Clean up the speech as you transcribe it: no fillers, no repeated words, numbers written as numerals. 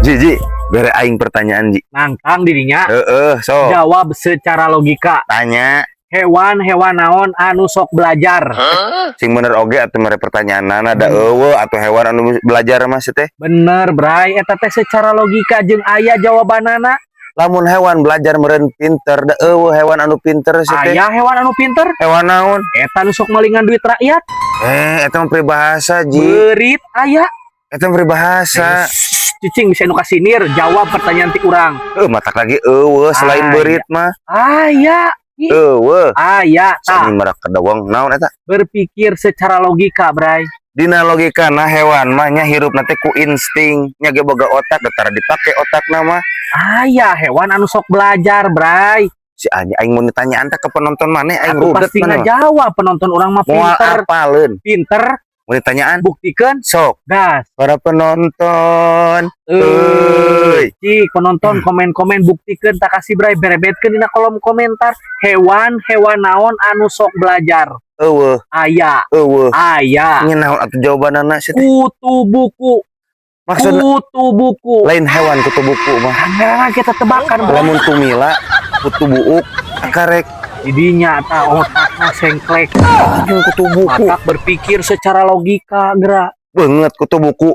Ji, Ji, bere aing pertanyaan, Ji. Nangtang dirinya. Heeh, so. Jawab secara logika. Tanya. Hewan-hewan naon anu sok belajar? Sing bener oge atuh mere pertanyaan, ada euweuh atau hewan anu belajar mah sih teh. Bener, Bray, eta teh secara logika jeung aya jawabanana. Lamun hewan belajar meureun pinter, da euweuh hewan anu pinter sih teh. Aya hewan anu pinter. Hewan naon? Eta nu sok malingan duit rakyat. Eh, eta mah peribahasa, Ji. Beurit aya. Eta mah peribahasa. Cicing bisa nu kasinir, jawab pertanyaan ti urang. Eh, matak lagi euweuh selain Aya. Beurit mah. Aya. Ih, Euweuh. aya tah. Sani merak kedawang naon eta? Berpikir secara logika, Bray. Dina logika nah hewan mah nya hirup nanti ku insting, nya ge boga otak, tara dipake otak nama. Aya hewan anu sok belajar, Bray. Si aja aing mun ditanya teh ke penonton maneh aing Aku rudet pasti mana mah. Ngajawab, penonton urang mah Moal pinter. Apaleun. Pinter. Mun ditanyaan buktikan. Sok. Gas. Para penonton. Euy, cik penonton komen-komen, buktikan tak kasih Bray, berebetkeun dina kolom komentar, hewan hewan naon anu sok belajar. Euweuh. Aya. Euweuh. Aya. Nya naon atuh jawabanana sih teh? Kutu buku. Maksudna Kutu buku. Lain hewan kutu buku mah. Kan ngaranna kita tebakan, Bray. Lamun tumila kutu buuk karek. Didinya ta otakna sengklek. Anjing, kutu buku. Matak berpikir secara logika gerak. Banget kutu buku.